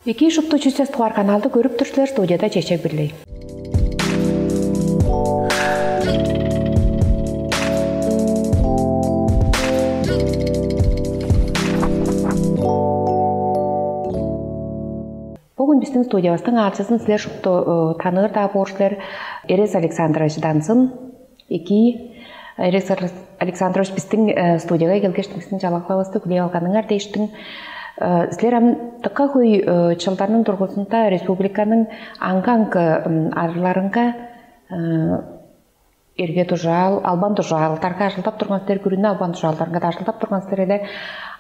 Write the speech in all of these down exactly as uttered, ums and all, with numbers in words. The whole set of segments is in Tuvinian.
Эки шупту чүсес тугаар каналды көрүп тур силер, студияда Чечек Бирлей. Бүгүн биздин студиябыстың аалчызын силер шупту таныыр-даа боор силер. Эрес Александрович Данзын. Эки, Эрес Александрович, биздин студияга келгештиң, биздин чалаглавысты хүлээп алганыңар дээштиң. Силер ам дыка хөй чылдарның дургузунда республиканың аңгы-аңгы адырларынга эрге дужаал, албан дужаалдарга ажылдап турган силер, күрүнү албан дужаалдарынга ажылдап турган силер эле.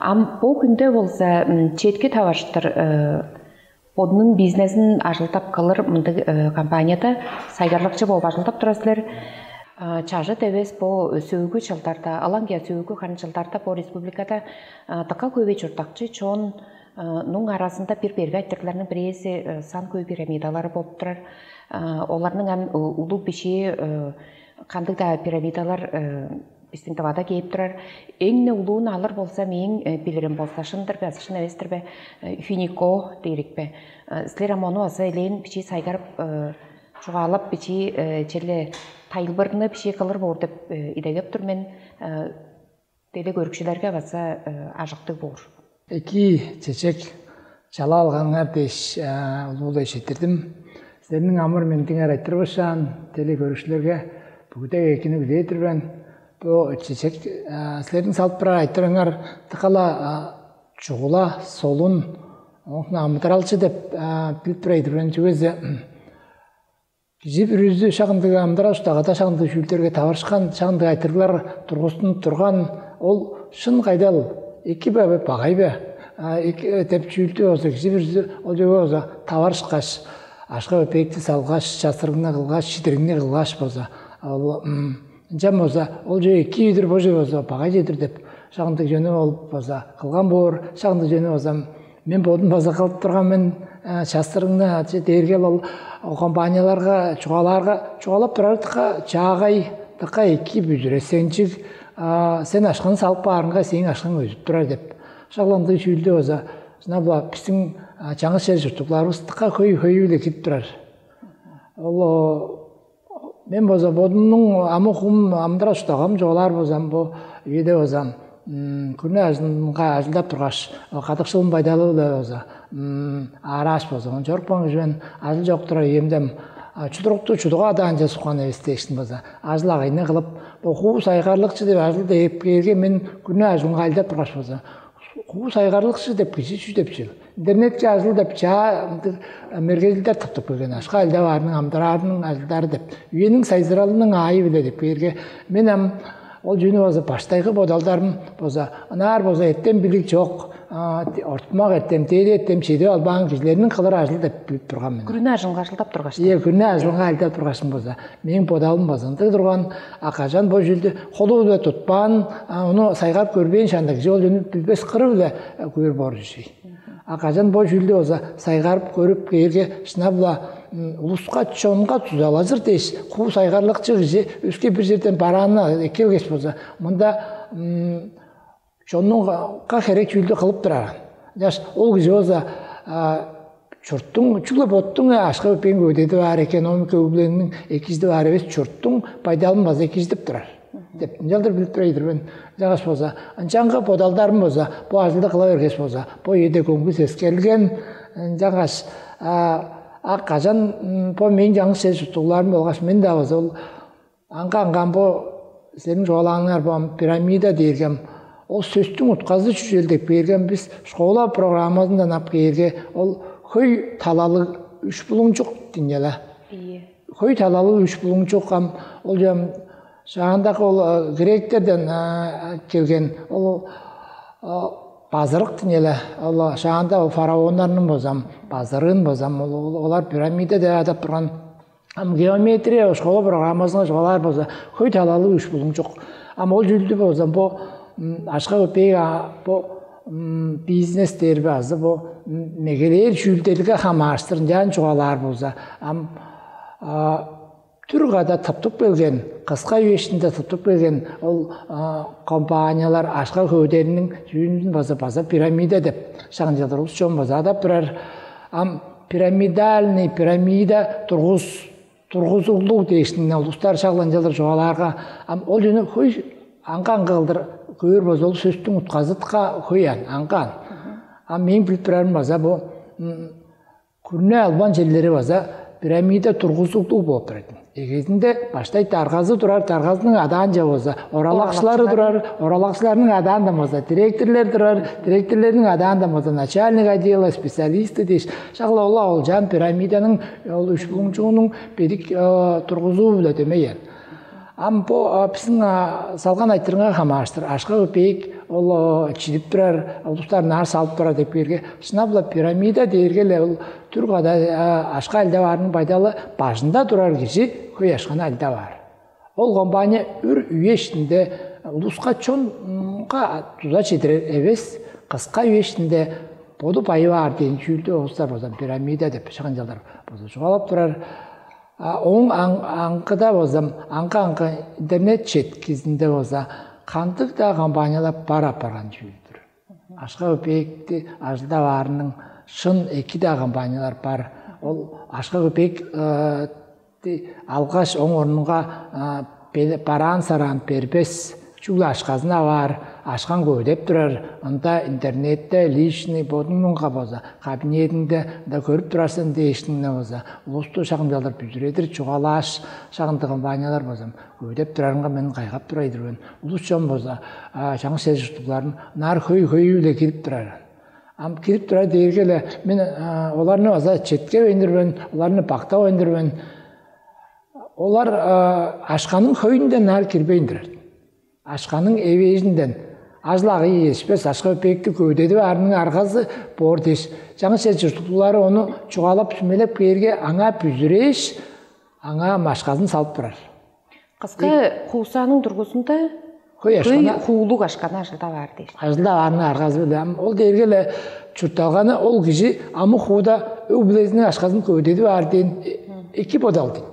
Ам бо хүнде болза четки таваштыр бодунуң бизнезин ажылдап кылыр мындыг компанияда сайгарлыкчы болуп ажылдап турар силер. Чажыт эвес, бо сөөлгү чылдарда, ылаңгыя сөөлгү харын чылдарда бо республикада дыка көбей чурттакчы чон нуң аразында бир берге айтырыгларның бирээзи сан көй пирамидалары болуп турар. Оларның ам улуг бишээ кандыг-даа пирамидалар биздин Тывада кээп турар. Эң-не улуун алыр болза, мээң билирим болза, шын-дыр бе азы шын эвес-тир бе, Финико дээрик бе? Силер ам ону база элээн бичии сайгарып чугаалап, бичии черле тайылбырны бичии кылыр боор деп идегеп тур мен. Деле көрүкчүлерге база ажыктыг боор. Эки, Чечек, чалап алганыңар дээш улуу-биле четтирдим. Силерниң амыр-мендиңер айтырбышаан, деле көрүкчүлерге бүгүдег экини билээр-дир мен. Бо Чечек, силерниң салып турар айтырыыңар дыка-ла чугула, солун, оон амыдыралчы деп билип турар-дыр мен. Чүге дизе кижи бүрүзү шак ындыг амыдырал-чуртталгада шак ындыг чүүлдерге таварышкан, шак ындыг айтырыглар тургустунуп турган, ол шын кайдал, эки бе, багай бе деп чүүлдү болза, кижи бүрүзү ол чүвеге болза таварышкаш, акша-көпеекти салгаш, частырыгны кылгаш, чидириңни кылгаш болза, ол ынчан болза, ол чүве эки чүве-дир, бо чүве болза багай чүве-дир деп, шак ындыг чүвени ол болза кылган боор, шак ындыг чүвени болза мен бодум база кылып турган мен. Частырыгны дээрге ол компанияларга чугаалаарга, чугаалап турар дыка чаагай, дыка эки, бүзүресенчиг. Сен акшаны салып каарыңга, сээң акшаң өзүп турар деп. Шак ындыг чүүлдү болза, шынап-ла, биздиң чаңгыс чер чурттугларывыс дыка хөй-хөйү-биле кирип турар. Ол Мен болза бодумнуң амы-хуум, амыдырал-чуртталгам чугаалаар болзам, бо үеде болзам, күрүне ажылынга ажылдап тургаш, кадыкшылым байдалы-биле болза аарааш болза, ону чорупкан кижи мен. Ажыл чок турар үемде ам чудурукту чудуга адаанче суккан эвес дээштиң болза, ажыл-агыйны кылып, бо хуу сайгарлыкчы деп ажыл дээп кээрге, мен күрүне ажылынга ажылдап тургаш болза, хуу сайгарлыкчы деп кижи чүү деп чүвел? Интернетке ажыл деп чаа ындыг мергежилдер тыптып келген. Акша ажылдап аарының, амыдыраарының ажылдары деп, үениң сайзыралының аайы-биле деп кээрге, мен ам ол чүнү болза, баштайгы бодалдарым болза, ынаар болза эртем-билиг чок, ортумак эртем, дээди эртем чедип албаан кижилерниң кылыр ажыл деп билип турган мен. Күрүне ажылынга ажылдап тургаш. Ийе, күрүне ажылынга ажылдап тургашым болза, мээң бодалым болза ындыг турган. А кажан бо чүүлдү холу-биле тутпаан, ону сайгарып көрбээн шаанда, кижи ол чүнү билбес кыры-биле көөр боор чүве. А кажан бо чүүлдү болза сайгарып көрүп кээрге, шынап-ла улуска, чонга дузалажыр дээш, хуу сайгарлыкчы кижи өске бир черден бараанын эккелгеш болза, мында чоннуңга херек чүүлдү кылып турар. Ынчаш ол кижи болза чурттуң, чүгле боттуң акша-көпээн көвүдедип аар, экономика өг-бүлениң экижидип аар эвес, чурттуң байдалын база экижидип турар деп ынчалдыр билип турар-дыр мен. Ынчангаш болза, ынчангы бодалдарым болза, бо ажылды кыла бергеш болза, бо үеде көңгүс эскерилген. Ынчангаш а кажан бо мээң чаңгыс чер чурттугларым болгаш мен-даа болза, ол аңгы-аңгы ам бо силерниң чугаалааныңар бо ам пирамида дээрге ам, ол сөстүң утказы чүү чүвел деп кээрге ам, бис школа программазындан ап кээрге, ол хөй талалыг үш булуңчук дийин але. Ийе. Хөй талалыг үш булуңчук ам, ол ам шаандагы ол гректерден келген ол базырык дийин але. Ол шаанда ол фараоннарның болза ам базырыын болза ам, ол, олар пирамида деп адап турган. Ам геометрия школа программазынга чугаалаар болза, хөй талалыг үш булуңчук. Ам ол чүүлдү болза, бо акша-көпеек, бо бизнес дээр бе азы бо мегелээр чүүлдерге хамаарыштыр ынчаан чугаалаар болза, ам түр када тыптып келген, кыска үе иштинде тыптып келген ол компаниялар, акша-көвүдениң чүүлүн база, база пирамида деп шак ынчалдыр улус-чон база адап турар. Ам пирамидальный, пирамида тургуз тургузуглуг дээштиң улустар шак ынчалдыр чугаалаарга, ам ол чүнү хөй аңгы-аңгы кылдыр көөр болза, ол сөстүң утказы-даа хөй аан, аңгы аан. Ам мээң билип турарым база бо күрүне албан черлери база пирамида тургузуглуг болуп турар. Эгезинде баштай даргазы турар, даргазының адаанча болза оралакчылары турар, оралакчыларның адаанда болза директорлар турар, директорларның адаанда болза начальник отдела, специалисты дээш, шак-ла ол олчаан пирамиданың, ол үш булуңчуунуң бедик тургузуу-биле дөмей. Ам бо биздин салган айтырыңга хамаарыштыр, ашка көпеек ол чидип турар, улустар ынаар салып турар деп кээрге, шынап-ла пирамида дээрге-ле ол түр када ашка ажылдап аарының байдалы бажында турар кижи хөй ашканы ажылдап аар. Ол компания үр үе иштинде улуска, чонга дуза чедирер эвес, кыска үе иштинде боду байып аар дээн чүүлдү улустар болза пирамида деп шак ынчалдыр болза чугаалап турар. Ооң аңгыда болза, аңгы-аңгы интернет четкизинде болза кандыг-даа компаниялар бар апарган чүүлдүр. Ашка көпеекти ажылдап аарының шын эки-даа компаниялар бар. Ол ашка көпеек алгаш, ооң орнунга бараан-сараан бербес, чүгле ашказын ап аар, ашкан көвүдеп турар, ында интернетте личный бодуңнуңга болза кабинетиңде ында көрүп турар сен дээштиңне болза, улусту шак ынчалдыр бүзүредир чугаалааш, шак ындыг компаниялар болза көвүдеп турарынга мен кайгап турар-дыр мен. Улус-чон болза чаңгыс чер-чурттугларын ынаар хөй-хөйү-биле кирип турар. Ам кирип турар дээрге-ле мен оларны база четкевейн-дир мен, оларны бактавайн-дыр мен. Олар ашканың хөйүнден ынаар кирбейн турар. Ашканың эвээжинден ажыл-агый иешпес, ашка-көпеекти көвүдедип аарының аргазы боор дээш, чаңгыс чер-чурттуглары ону чугаалап, сүмелеп кээрге, аңаа бүзүрээш, аңаа ашказын салып турар. Кыска хуусааның дургузунда хөй ашканы, хуулуг ашканы ажылдап аар дээш. Ажылдап аарының аргазы-биле. Ам ол дээрге-ле чуртталганы ол кижи амы-хууда өг-бүлезиниң ашказын көвүдедип аар дээн эки бодал дээн.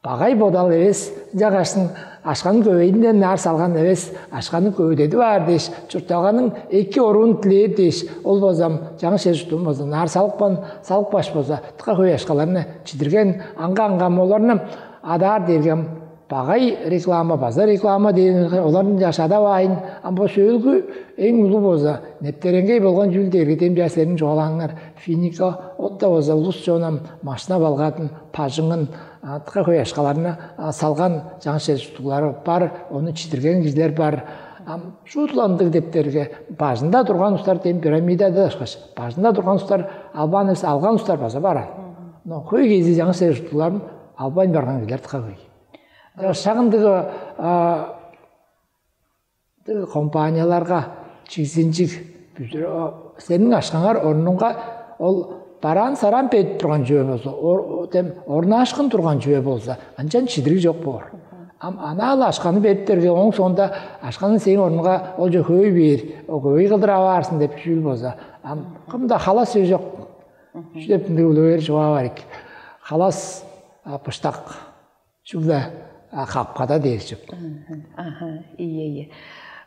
Багай бодал эвес, ынчангаштың ашканың көвейинден ынаар салган эвес, ашканы көвүдедип аар дээш, чуртталганың эки оруун дилээр дээш, ол болза чаңгыс чер-чурттуун болза ынаар салыпкан, салыпкаш болза, дыка хөй ашкаларны чидирген, аңгы-аңгы ам оларны адаар дээрге ам багай реклама, база реклама дээн, оларны чаш адавайн, ам бо сөөлгү эң улуг болза нептереңгей болган чүүл дээрге, дем чаа силерниң чугаалааныңар, Финико, ол-даа болза улус-чон ам машина-балгадын, бажыңын, дыка хөй ашкаларны салган чаңгыс чер-чурттуглары бар, ону чидирген кижилер бар. Ам шуут-ла ындыг дептерге бажында турган улустар дем пирамидада ышкаш, бажында турган улустар албаан эвес, алган улустар база бар. Но хөй кезии чаңгыс чер-чурттугларын албайн барган кижилер дыка хөй. Шак ындыг компанияларга чигзинчиг, сениң ашкаңар орнунга ол бараан-сараан бедип турган чүве болза, дем орнаашкын турган чүве болза, ынчан чидириг чок боор. Ам анаа-ла ашканы бедиптерге, ооң соонда ашканы сээң орнунга ол чүве хөөй бээр, ол хөй кылдыр ап аар сен деп чүүл болза, ам кым-даа халас чүве чок. Чүү деп ындыг үлегер чугаа бар ийик. Халас быштак чүгле капкада дээр чүве. Аха, ийе, ийе.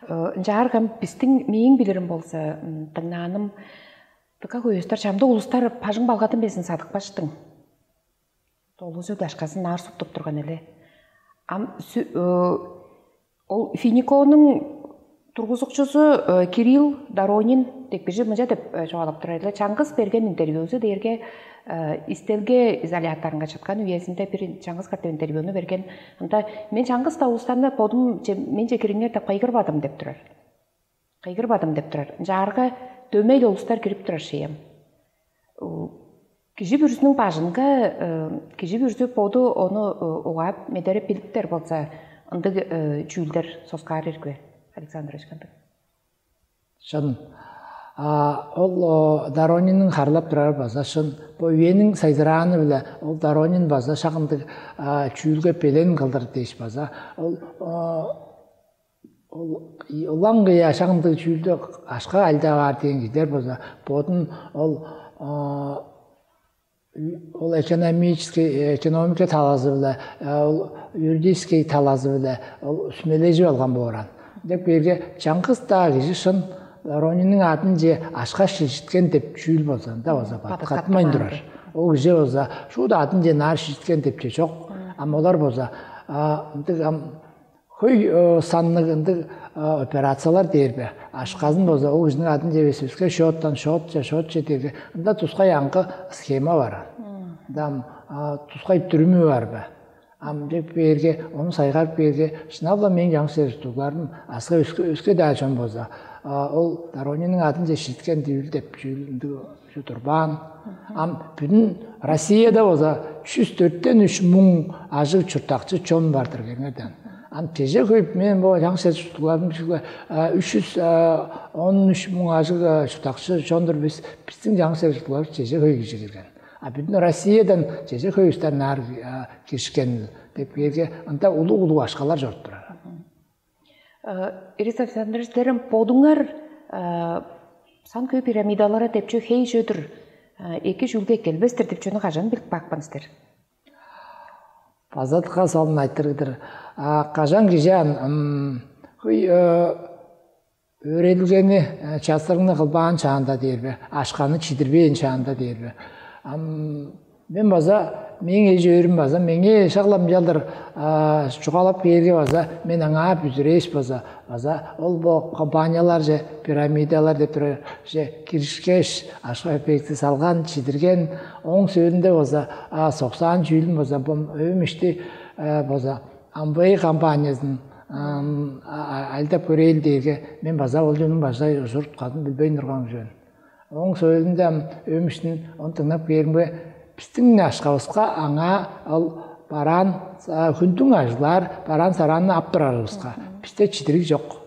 Ынчаарга биздиң, мээң билирим болза, дыңнааным, дыка хөй улустар, чамдык улустар бажың-балгадын безин садыпкаштың, долузу-дашказын ынаар суптуп турган эле. Ам ол Финиконың тургузукчузу Кирилл Доронин деп кижи мынча деп чугаалап турар эле. Чаңгыс берген интервьюзу дээрге, истелге изоляторунга чыткан үезинде бир чаңгыс катап интервьюну берген. Ында: «Мен чаңгыс-даа улустарны бодум, менче кириңер деп кыйгырбадым», — деп турар. «Кыйгырбадым», — деп турар. Ынчаарга дөмей-ле улустар кирип турар шеем. Кижи бүрүзүнүң бажынга кижи бүрүзү боду ону угаап, медереп билиптер болза, ындыг чүүлдер соскаар ирги бе, Александр Ишкандыг? Шын. Ол Доронинниң харыылап турары база шын. Бо үениң сайзырааны-биле ол Доронин база шак ындыг чүүлге белен кылдыр дээш база. Ол ол ылаңгыя шак ындыг чүүлдү, ашка ажылдап аар дээн кижилер болза, бодун ол ол экономический, экономика талазы-биле, ол юридический талазы-биле ол сүмележип алган боор аан. Деп кээрге, чаңгыс-даа кижи шын Доронинниң адынче акша шилчиткен деп чүүл болза, ында болза бадыткаттынмайн турар. Ол кижи болза шуут адынче ынаар шилчиткен деп чүве чок. Ам олар болза ындыг ам хөй санныг ындыг операциялар дээр бе, акшазын болза ол кижиниң адынче эвес, өске счёттан счётче, счётче дээрге, ында тускай аңгы схема бар. Ында ам тускай дүрүмү бар бе? Ам деп бээрге, ону сайгарып бээрге, шынап-ла мээң чаңгыс чер-чурттугларым, азы өске, өске-даа чон болза, ол Доронинниң адынче шилчиткен дүвүл деп чүүл ындыг чүү турбаан. Ам бүдүн Россияда болза чүс дөртен үч муң ажыг чурттакчы чон бар-дыр, көрүңер даан. Ам чеже хөй, мен бо чаңгыс чер-чурттугларым үш чүс он үч муң ажыг чурттакчы чон-дур бис, бистиң чаңгыс чер-чурттугларывыс чеже хөй кижи кирген. А бүдүн Россиядан чеже хөй улустар ынаар киришкен деп бээрге, ында улуг-улуг акшалар чоруп турар. Ирис Александрович, силер бодуңар сан хөй пирамидалары деп чүве хей чүве-дир, эки чүүлге эккелбес-тир деп чүвени кажан билип каапкан силер? База дыка солун айтырыг-дыр. Кажан кижи ам хөй өөредилгени, частырыгны кылбаан шаанда дээр бе, акшаны чидирбээн шаанда дээр бе. Ам мен база, мээң эш-өөрүм база меңээ шак-ла мынчалдыр чугаалап кээрге, база мен аңаа бүзүрээш, база, база ол бо компанияларже, пирамидалар деп турарже киришкеш, акша-көпеекти салган, чидирген, ооң сөөлүнде база соксаан чүүлүм база бо өөм ишти база Амвей компаниязын ажылдап көрээли дээрге, мен база ол чоннуң база ужур-уткалын билбейн турган кижи мен. Ооң сөөлүнде ам өөм иштин ону дыңнап кээримге, бистиң акшавыска аңаа ол бараан, хүндүң ажыглаар бараан-сараанны ап турарывыска, бисте чидириг чок.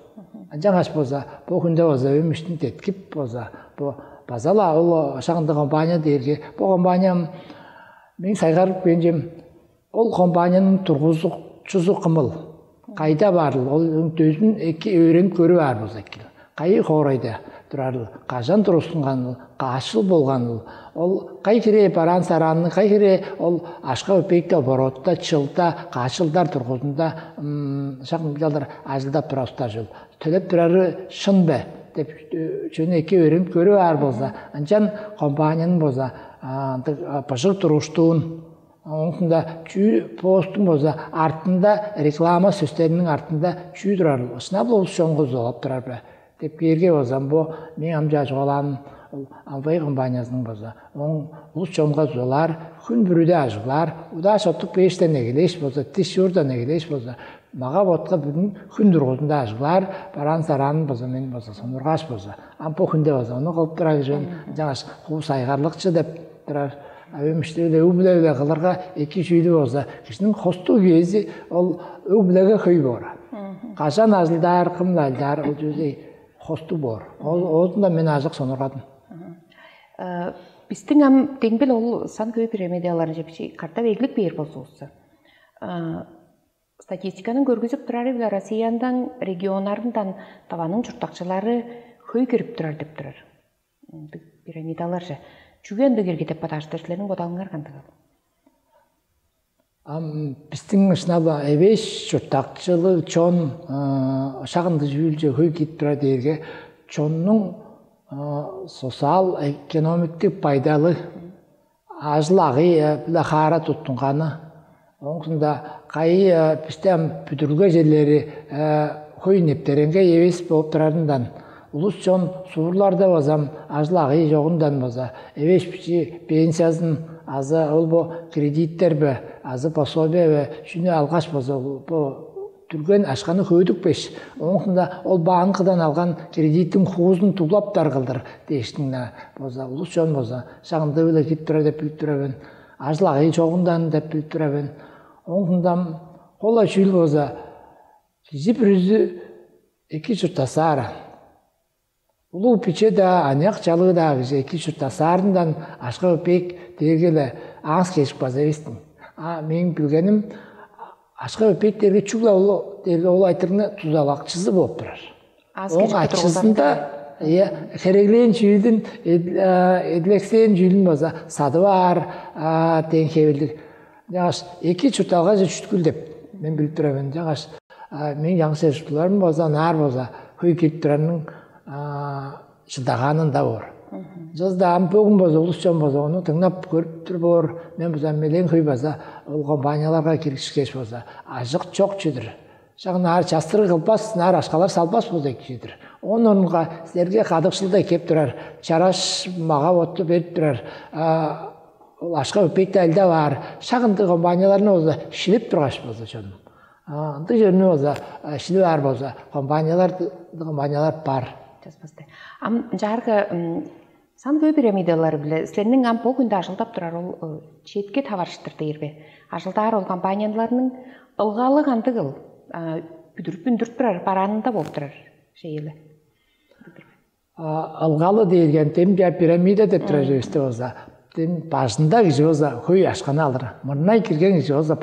Ынчангаш болза, бо хүнде болза өөм иштин деткип болза, бо база-ла ол шак ындыг компания дээрге, бо компания, мээң сайгарып кээн чүвем, ол компанияның тургузукчузу кымыл? Кайда барыл? Ол дөзүн эки өөренип көрүп аар болза эки-л. Кайы хоорайда турарыл? Кажан тургустунганыл? Каш чыл болганыл? Ол кай хире бараан-сараанны, кай хире ол акша-көпеекти оборотта, чылда, каш чылдар дургузунда шак мынчалдыр ажылдап турар улустар чүл? Төлеп турары шын бе деп чүвени эки өөренип көрүп аар болза, ынчан компанияның болза ындыг быжыг туруштуун, ооң соонда чүү, постуң болза артында, реклама сөстериниң артында чүү турарыл? Шынап-ла улус-чонга дузалап турар бе деп кээрге, болза бо мээң ам чаа чугаалааным, ол Амвей компаниязының болза, ооң улус-чонга дузалаар, хүн бүрүде ажыглаар, удаа шоттук бээштен эгелээш болза, диш чуурдан эгелээш болза, мага-ботка бүдүн хүн дургузунда ажыглаар бараан-сараанын болза, мен болза сонуургааш болза, ам бо хүнде болза ону кылып турар кижи мен. Ынчангаш хуу сайгарлыкчы деп турар. А өөм ишти-биле, өг-бүле-биле кылырга эки чүүлү болза, кижиниң хостуг үези ол өг-бүлеге хөй боор. Кажан ажылдаар, кым-биле ажылдаар, ол чүве хостуг боор. Ол оозунда мен ажык сонуургадым. Бистиң ам деңбел ол сан хөй пирамидаларынче бичии катап эглип бээр болзувусса, статистиканың көргүзүп турары-биле Россияның регионнарындан Тываның чурттакчылары хөй кирип турар деп турар. Ындыг пирамидаларже. Чүге ындыг ирги деп бодааштыр, силерниң бодалыңар кандыгыл? Ам бистиң шынап-ла эвээш чурттакчылыг чон шак ындыг чүүлче хөй кирип турар дээрге, чоннуң социал-экономиктиг байдалы, ажыл-агый-биле хаара туттунганы, ооң соонда кайы бисте ам бүдүрүлге черлери хөй нептереңгей эвес болуп турарындан, улус-чон суурларда база ам ажыл-агый чогундан база эвээш бичии пенсиязын азы ол бо кредиттер бе, азы пособие бе, чүнү алгаш база бо дүрген акшаны хөөдүпкеш, ооң соонда ол банкыдан алган кредиттиң хуузун дуглаптар кылдыр дээштиң-на болза, улус-чон болза шак ындыг-биле кирип турар деп билип турар мен. Ажыл-агый чогундан деп билип турар мен. Ооң соонда кол-ла чүүл болза, кижи бүрүзү эки чурттаксаар. Улуг-биче-даа, аныяк-чалыы-даа кижи эки чурттаксаарындан акша-көпеек дээрге-ле аас-кежик база эвес-тир. А мээң билгеним, акша-көпеек дээрге чүгле ол, дээрге ол айтырыгның дузалакчызы болуп турар. Ооң ачызында, ийе, хереглээн чүүлүн, эдилексээн чүүлүн база садып аар дээн хевирлиг. Ынчангаш эки чуртталгаже чүткүл деп мен билип турар мен. Ынчангаш мээң чаңгыс чер-чурттугларым болза, ынаар болза, хөй кирип турарының чылдагаанында боор. Чыгызда ам бөгүн болза, улус чон болза, ону дыңнап көрүп тур боор. Мен база мелең хөй база ол компанияларга киришкеш болза, ажык чок чүдүр. Шак ынаар частырыг кылбас, ынаар акшалар салбас болза эки чүдүр. Оон орунга силерге кадыкшылда кеп турар, чараш мага-ботту берип турар, ол акша-көпеекти алдап аар шак ындыг компанияларны болза шилип тургаш болза чонум. Ындыг черни болза шилип аар болза, компаниялар, компаниялар бар. Часпастай. Ам ынчаарга сан көй пирамидалары-биле силерниң ам бо хүнде ажылдап турар ол четке таварыштыр дээр бе? Ажылдаар ол компанияларның ылгалы кандыгыл? Бүдүрүп үндүрүп турар бараанында болуп турар шеели. Ылгалы дээрген дем пирамида деп турар эвести болза, дем бажында кижи болза хөй ашканы алыр. Мурнай кирген кижи болза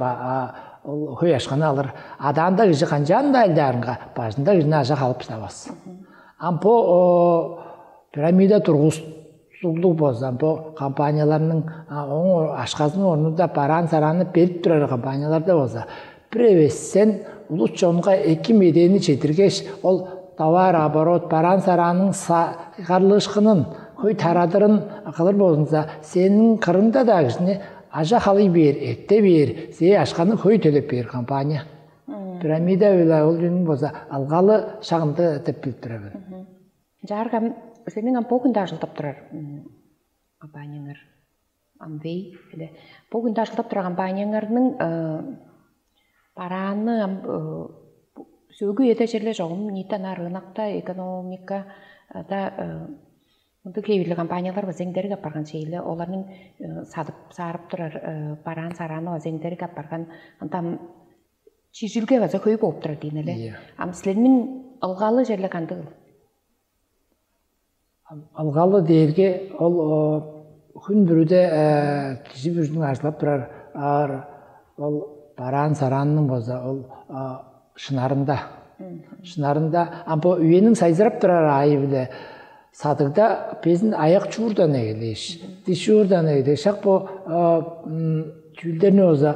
ол хөй ашканы алыр. Адаанда кижи канчаан-даа элдаарынга бажында кижини ажа халып шыдавас. Ам бо пирамида тургузуглуг болза, бо компанияларның оң ашказының орнунда бараан-сарааны берип турар компанияларда болза, бир эвессен улус чонга эки медээни чедиргеш, ол товарооборот, бараан-сарааның сайгарлыышкынын хөй тарадырын кылыр болзуңза, сениң кырыңда-даа кижини ажа халый бээр, эте бээр, сээ ашканы хөй төлеп бээр компания. Пирамида-биле ол чүнүң болза ылгалы шагында деп билип тур мен. Чааргам сениң ам бо хүндө ажылдап турар компанияңар, Амвей эле бо хүндө ажылдап турар компанияңарның барааны ам сөөгү эде черле чогум ниитен аар ынакта экономикада мындыг хевирлиг компаниялар база эңдерик апарган чейле оларның садып саарып турар бараан сарааны база эңдерик апарган ынтам чижилге база хөй болуп турар дейн эле. Ам силерниң ылгалы черле кандыгыл? Алгалы дээрге ол хүн бүрүде кижи бүрүнүң ажылап турар аар ол бараан сараанның база ол шынарында. Шынарында ам бо үениң сайзырап турар аайы-биле садыгда безин аяк чуурдан эгелээш, диш чуурдан эгелээш, шак бо чүүлдерни база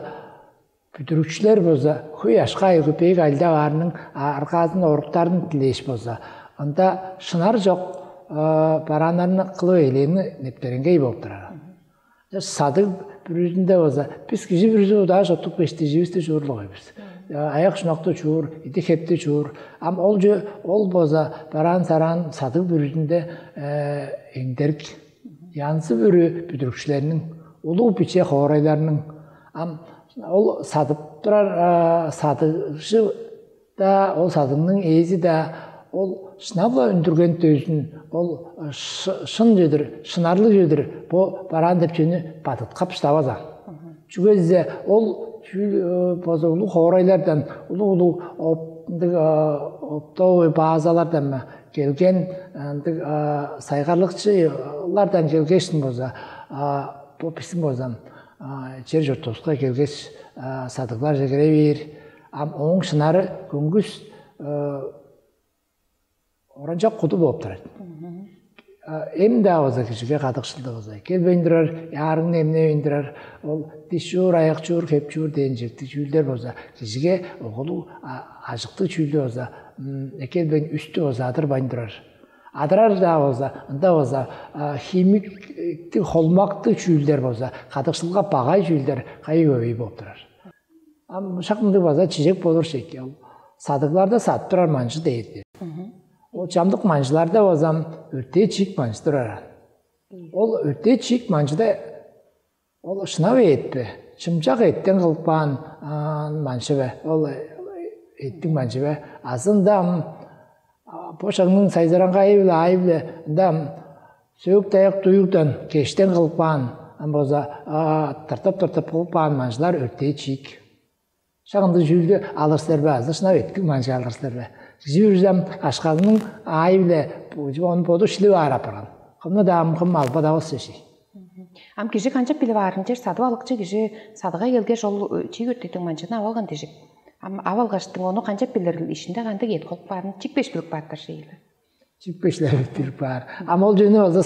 бүдүрүкчүлер болза хөй ашка айгы бег айлдап аарының аргаазын оруктарын дилээш болза, ында шынар чок барааннарны кылып ээлээни нептереңгей болуп турар. Садыг бүрүзүнде болза бис кижи бүрүзү удаа чоттуп кеш диживисти чуурлугай бис. Аяк шунакты чуур, идик хепти чуур. Ам ол же ол болза бараан сараан садыг бүрүзүнде эңдерик янзы бүрү бүдүрүкчүлерниң, улуг биче хоорайларның ам ол садып турар садыгжы-даа, ол садыгның ээзи-даа ол шынап-ла үндүрген дөзүн, ол шын чедир, шынарлыг чедир бо бараан деп чүнү бадыткап шыдаваза. Чүге дизе ол чүүл база улуг хоорайлардан, улуг-улуг оптовый базалардан келген ындыг сайгарлыкчылардан келгештин болза, бо биздин болзам чер чуртувуска келгеш садыгларже кире бээр. Ам ооң шынары көңгүс оранчак куду болуп турар. Эм-даа болза кижиге кадыкшылдыг болза, келбейн турар, аарыңны эмневейн турар, ол диш чуур, аяк чуур, хеп чуур дээн чектиг чүүлдер болза, кижиге оголу ажыктыг чүүлдү болза, экелбейн үстү болза адырбайн турар. Адырар-даа болза, ында болза химиктиг, холмактыг чүүлдер болза, кадыкшылга багай чүүлдер кайы көбей болуп турар. Ам шак мындыг база чижек болур шеки ол садыгларда садып турар манчы дээрди. Ол чамдык манчыларда базам өртээ чиик манчы турар. Ол өртээ чиик манчыда ол шынап ээтпе, чымчак эттен кылып каан манчы бе, ол эттиг манчы бе, азында ам бо шагның сайзыраңгайы-биле аайы-биле ында ам сөөк-даяк дуюгдан кештен кылып каан, ам болза тыртып-тыртып кылып каан манчылар өртээ чиик. Шак ындыг чүүлдү алыр силер бе азы шынап эткиг манчы алыр силер бе? Кижи бүрүзү ам ашказының аайы-биле ону боду шилип аар апарган. Кымны-даа ам кым албадавас деший. Ам кижи канчап билип аарын чер садып алыкчы кижи садыга келгеш ол чиик өртектиг манчыны ап алган дижик. Ам ап алгаштың ону канчап билирил ишинде кандыг эт кылып баарын чикпеш билип бааттар шейле. Чипкешлер билип баар. Ам ол жөнү болза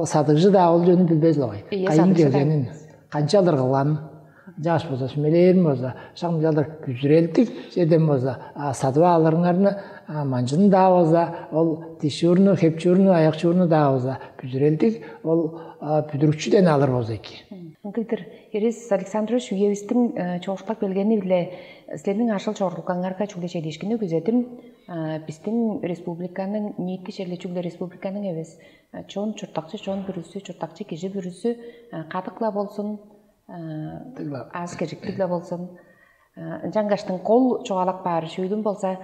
садыгжы-даа ол жөнү билбес логай. Кайын келгенин, канчалдыр кылганын. Чааш болза, сүмелээрим болза, шак мынчалдыр бүзүрелдиг черден болза, садып алырыңарны, манчыны-даа болза, ол дишчуурну, хепчүүрнү, аякчуурну-даа болза, бүзүрелдиг ол бүдүрүкчүден алыр болза эки. Ындыг-дыр. Эрес Александрович, үевистиң чоокшулап келгени-биле силерниң ажыл-чорудулгаңарга чүгле чедиишкинни күзедим. Бистиң республиканың, ниити черле чүгле республиканың эвес, чон, чурттакчы чон бүрүзү, чурттакчы кижи бүрүзү кадык-ла болзун, аас-кежиктиг-ле болзун. Ынчангаштың кол чугаалап каар чүүлүм болза,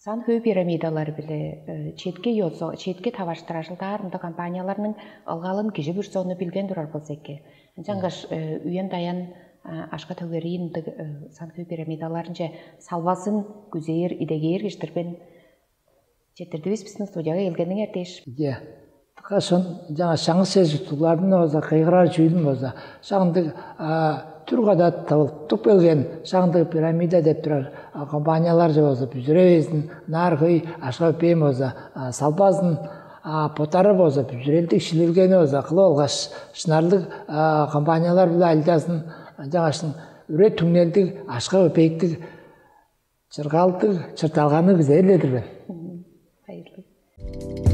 саң-хөө пирамидалары-биле четки ёзо, четки таваштыр ажылдаар ындыг компанияларның ылгалын кижи бүрүзү ону билген турар болза эки. Ынчангаш үен-даян, акша-төгериин ындыг саң-хөө пирамидаларынче салбазын күзээр, идегээр кижи-дир мен. Четтирдивис бистиң студияга келгениңер дээш. Ийе. Дыка шын, жаңа шаңгыс чер-чурттугларны болза кыйгырар чүүлүм болза, шак ындыг түр када тывылтып келген шак ындыг пирамида деп турар компанияларже болза бүзүревезин, ынаар хөй акша-көпеен болза салбазын, боттары болза бүзүрелдиг шилилгени болза кылып алгаш, шынарлыг компаниялар-биле ажылдазын, ынчангаштың үре-түңнелдиг, акша-көпеектиг, чыргалдыг чуртталганы күзээр-ле-дир мен. Хайырлыг.